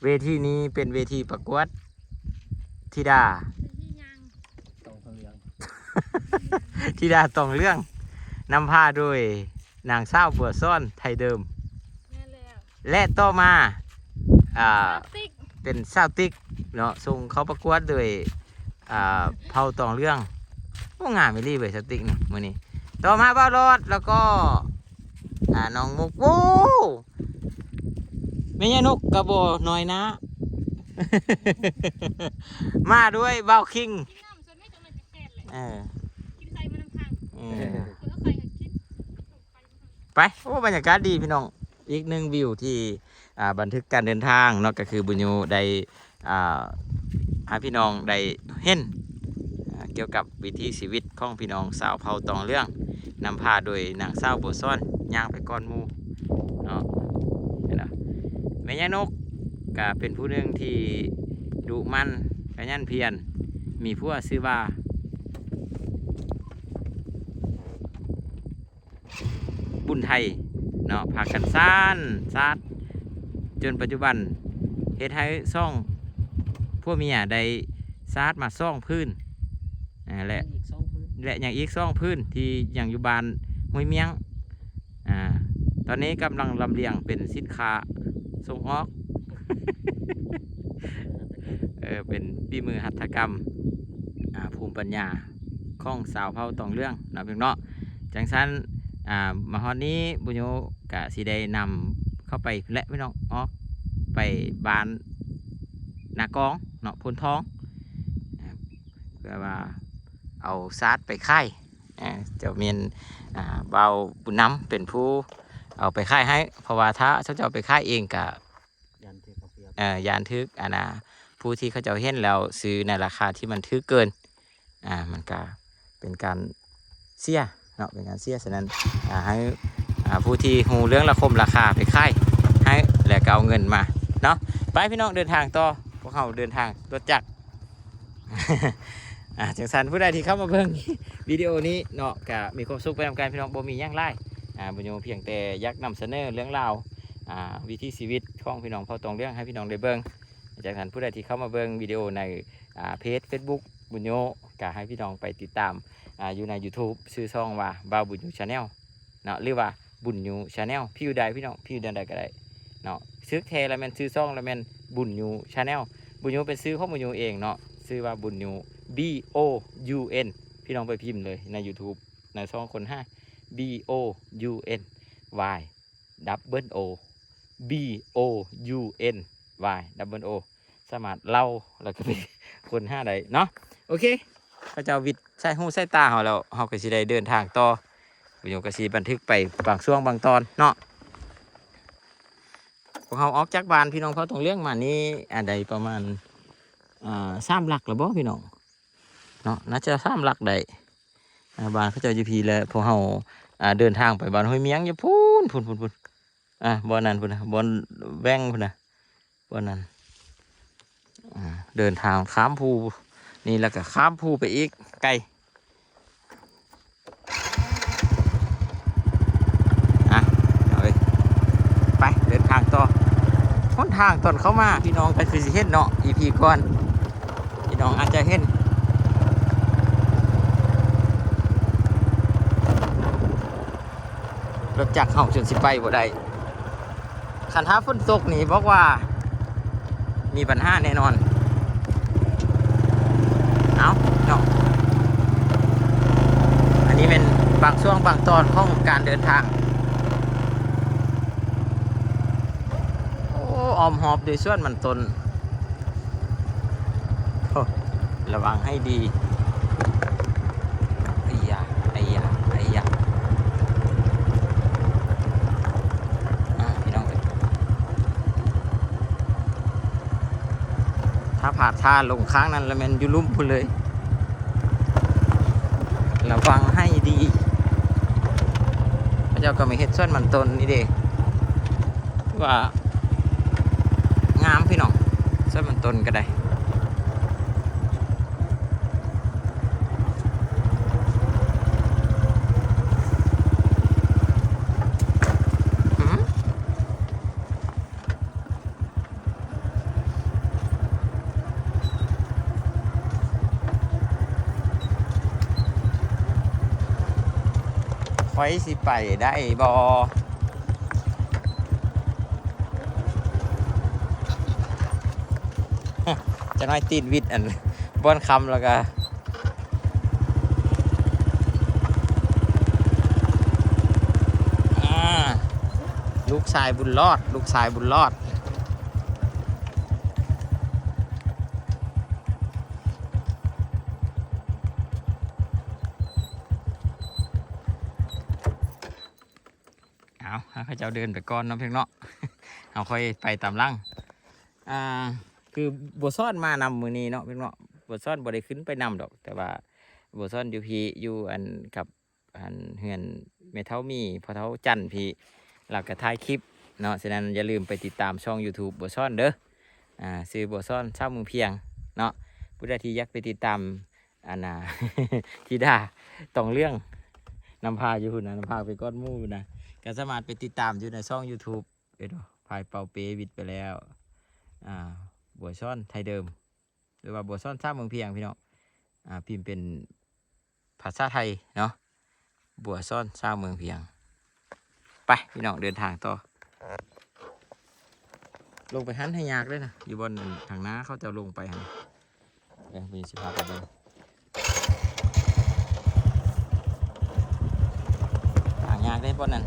ເວທີນີ້ເປັນເວທີປະກວດທິດາ ຕອງເຫຼືອງ ທິດາຕອງເຫຼືອງ ນຳພາໂດຍນາງສາວບົວສອນໄທເດີມ ແມ່ນແລ້ວ ແລະ ຕໍ່ມາ ອ່າ ສາວຕິກ ເປັນສາວຕິກເນາະ ສົ່ງເຂົ້າປະກວດໂດຍ ອ່າ ເຜົ່າຕອງເຫຼືອງ. ໂອ້ ງາມອີ່ຫຼີເວີຍ ສາວຕິກນີ້ມື້ນີ້. ຕໍ່ມາບ່າວຫຼອດ ແລ້ວກໍ ອ່າ ນ້ອງມຸກ. ໂອ້ ແມ່ຍານົກກໍບໍ່ນ້ອຍໜ້າ ມາດ້ວຍບ່າວຄິງ. ເອີ ໄປ. ໂອ້ ບັນຍາກາດດີພີ່ນ້ອງ. ອີກໜຶ່ງວິວທີ່ ອ່າ ບັນທຶກການເດີນທາງເນາະ ກໍຄືບຸນຍູໄດ້ ອ່າ ໃຫ້ພີ່ນ້ອງໄດ້ເຫັນ ອ່າ ກ່ຽວກັບວິຖີຊີວິດຂອງພີ່ນ້ອງຊາວເຜົ່າຕອງເຫຼືອງ ນຳພາໂດຍນາງສາວບົວສອນ ຍ່າງໄປກ່ອນໝູ່ເນາະ. ເຫັນບໍ່? ແມ່ຍານົກກໍເປັນຜູ້ໜຶ່ງທີ່ດຸໝັ່ນ ຂະຫຍັນພຽນ ມີຜົວຊື່ວ່າ ບຸນໄທເນາະ ພາກັນສານສາດ ຈົນປັດຈຸບັນເຮັດໃຫ້ສອງຜົວເມຍໄດ້ສາດມາສອງຜືນ ອ່າ ແລະ ຍັງອີກສອງຜືນ ແລະ ຍັງອີກສອງຜືນທີ່ຍັງຢູ່ບ້ານຫ້ວຍມຽງ. ອ່າ ຕອນນີ້ກຳລັງລຳລຽງເປັນສິນຄ້າສົ່ງອອກ ເອີ ເປັນຝີມືຫັດຖະກຳ ອ່າ ພູມປັນຍາຂອງຊາວເຜົ່າຕອງເຫຼືອງເນາະ ພີ່ນ້ອງເນາະ. ຈັ່ງຊັ້ນ ອ່າ ມາຮອດນີ້ບຸນຍູກະຊິໄດ້ນຳເຂົ້າໄປແຫຼະພີ່ນ້ອງ ອອກໄປບ້ານນາກອງເນາະ ໂພນທອງ ອ່າ ເພື່ອວ່າເອົາສາດໄປຂາຍ. ອ່າ ເຈົ້າແມ່ນ ອ່າ ບ່າວບຸນນຳເປັນຜູ້ເອົາໄປຂາຍໃຫ້ ເພາະວ່າຖ້າເຈົ້າເຈົ້າໄປຂາຍເອງກະ ຢ້ານຖືກເອົາປຽບ ເອີ ຢ້ານຖືກ ອັນນ່າ ຜູ້ທີ່ເຂົາເຈົ້າເຫັນແລ້ວຊື້ໃນລາຄາທີ່ມັນຖືກເກີນ ອ່າ ມັນກະເປັນການເສຍເນາະ ເປັນການເສຍ. ສະນັ້ນ ອ່າ ໃຫ້ ອ່າ ຜູ້ທີ່ຮູ້ເລື່ອງລະຄົມລາຄາໄປຂາຍໃຫ້ ແລ້ວກໍເອົາເງິນມາເນາະ. ໄປພີ່ນ້ອງ ເດີນທາງຕໍ່ ພວກເຮົາເດີນທາງລົດຈັກ. ອ່າ ຈັ່ງຊັ້ນ ຜູ້ໃດທີ່ເຂົ້າມາເບິ່ງວິດີໂອນີ້ເນາະ ກະມີຄວາມສຸກໄປນຳກັນພີ່ນ້ອງ ບໍ່ມີຫຍັງຫຼາຍ. ອ່າ ບຸນຍູພຽງແຕ່ຢາກນຳສະເໜີເລື່ອງລາວ ອ່າ ວິຖີຊີວິດຂອງພີ່ນ້ອງເຜົ່າຕອງເຫຼືອງໃຫ້ພີ່ນ້ອງໄດ້ເບິ່ງ. ຈັ່ງຊັ້ນ ຜູ້ໃດທີ່ເຂົ້າມາເບິ່ງວິດີໂອໃນ ອ່າ ເພຈເຟສບຸກບຸນຍູ ກະໃຫ້ພີ່ນ້ອງໄປຕິດຕາມ ອ່າ ຢູ່ໃນຢູທູບ ຊື່ຊ່ອງວ່າ ບ່າວບຸນຍູ Channel ເນາະ ຫຼືວ່າ ບຸນຍູ Channel ພິມพ์ໄດ້ພີ່ນ້ອງ ພິມพ์ແນວໃດກໍໄດ້ເນາະ. ຊື່ແທ້ລະແມ່ນ ຊື່ຊ່ອງລະແມ່ນ ບຸນຍູ Channel. ບຸນຍູເປັນຊື່ຂອງບຸນຍູເອງເນາະ ຊື່ວ່າ ບຸນຍູ B O U N ພີ່ນ້ອງໄປພິມເລີຍໃນຢູທູບ ໃນຊ່ອງຄົ້ນຫາ B O U N Y double O B O U N Y double O ສາມາດເລົ່າ ແລ້ວກໍໄປຄົ້ນຫາໄດ້ເນາະ. ໂອເຄ ເຂົາເຈົ້າວິດສາຍຫູສາຍຕາເຮົາແລ້ວ ເຮົາກໍຊິໄດ້ເດີນທາງຕໍ່. ວິດີໂອກໍຊິບັນທຶກໄປບາງຊ່ວງບາງຕອນເນາະ. ພວກເຮົາອອກຈາກບ້ານພີ່ນ້ອງເຜົ່າຕອງເຫຼືອງມານີ້ ອັນໃດປະມານ ອ່າ ສາມຫຼັກແລ້ວບໍ່ພີ່ນ້ອງເນາະ? ໜ້າຈະສາມຫຼັກໄດ້. ອ່າ ບ້ານເຂົາເຈົ້າຢູ່ພີ້ ແລະ ພວກເຮົາ ອ່າ ເດີນທາງໄປບ້ານຫ້ວຍມຽງຢູ່ພຸ້ນ ພຸ້ນ ພຸ້ນ ພຸ້ນ ອ່າ ບ່ອນນັ້ນພຸ້ນນະ ບ່ອນແວ່ງພຸ້ນນະ ບ່ອນນັ້ນ. ອ່າ ເດີນທາງຂ້າມພູນີ້ ແລ້ວກໍຂ້າມພູໄປອີກໄກ. ອ່ະ ເອົາເວີຍ ໄປເດີນທາງຕໍ່. ຫົນທາງຕອນເຂົ້າມາ ພີ່ນ້ອງກໍຄືຊິເຫັນເນາະ ອີພີກ່ອນ ພີ່ນ້ອງອາດຈະເຫັນ ລົດຈັກເຮົາຈົນຊິໄປບໍ່ໄດ້. ຄັນຖ້າຝົນຕົກນີ້ບອກວ່າມີບັນຫາແນ່ນອນ. ເອົາເນາະ ອັນນີ້ແມ່ນບາງຊ່ວງບາງຕອນຂອງການເດີນທາງ. ໂອ້ ອ້ອມຮອບດ້ວຍສວນມັນຕົ້ນ. ໂອ້ ລະວັງໃຫ້ດີ. ໄອ້ຢາ ໄອ້ຢາ ໄອ້ຢາ ອ່າ ພີ່ນ້ອງເອີຍ ຖ້າພາດທ່າລົງຂ້າງນັ້ນລະແມ່ນຢູ່ລຸ່ມພຸ້ນເລີຍ. ລະວັງໃຫ້ດີ. ເຂົາເຈົ້າກໍມາເຮັດສວນມັນຕົ້ນນີ້ເດ້. ວ່າງາມພີ່ນ້ອງ ສວນມັນຕົ້ນກໍໄດ້. ຫືມ? ຂ້ອຍຊິໄປໄດ້ບໍ່? ຈັກໜ້ອຍຕີນວິດອັນບ່ອນຄຳ ແລ້ວກໍ ອ່າ ລູກຊາຍບຸນລອດ ລູກຊາຍບຸນລອດ. ເອົາ ໃຫ້ເຂົາເຈົ້າເດີນໄປກ່ອນເນາະ ເພິ່ນເນາະ ເຮົາຄ່ອຍໄປຕາມຫຼັງ. ອ່າ ຄືບົວຊ້ອນມານຳມື້ນີ້ເນາະ ເພິ່ນເນາະ ບົວຊ້ອນບໍ່ໄດ້ຂຶ້ນໄປນຳດອກ ແຕ່ວ່າບົວຊ້ອນຢູ່ພີ້ ຢູ່ອັນກັບ ອັນເຮືອນແມ່ເຖົ້າໝີ່ ພໍ່ເຖົ້າຈັນພີ້ ລາວກໍຖ່າຍຄລິບເນາະ. ສະນັ້ນຢ່າລືມໄປຕິດຕາມຊ່ອງ YouTube ບົວຊ້ອນເດີ ອ່າ ຊື່ບົວຊ້ອນຊາວເມືອງພຽງເນາະ. ຜູ້ໃດທີ່ຢາກໄປຕິດຕາມ ອັນນ່າ ທິດາຕອງເລື່ອງ ນຳພາຢູ່ພຸ້ນນະ ນຳພາໄປກ່ອນໝູ່ພຸ້ນນະ ກໍສາມາດໄປຕິດຕາມຢູ່ໃນຊ່ອງ YouTube ເອີ ພາຍເປົ່າເປວິດໄປແລ້ວ ອ່າ ບົວຊ້ອນໄທເດີມ ຫຼືວ່າບົວຊ້ອນຊາວເມືອງພຽງ ພີ່ນ້ອງ. ອ່າ ພິມເປັນພາສາໄທເນາະ ບົວຊ້ອນຊາວເມືອງພຽງ. ໄປ ພີ່ນ້ອງ ເດີນທາງຕໍ່. ລົງໄປຫັ້ນໃຫ້ຍາກເລີຍນະ ຢູ່ບ່ອນທາງໜ້າເຂົາເຈົ້າລົງໄປຫັ້ນ. ເອີ ມີຊິພາໄປເບິ່ງ ຫາຍາກເດ້ບ່ອນນັ້ນ.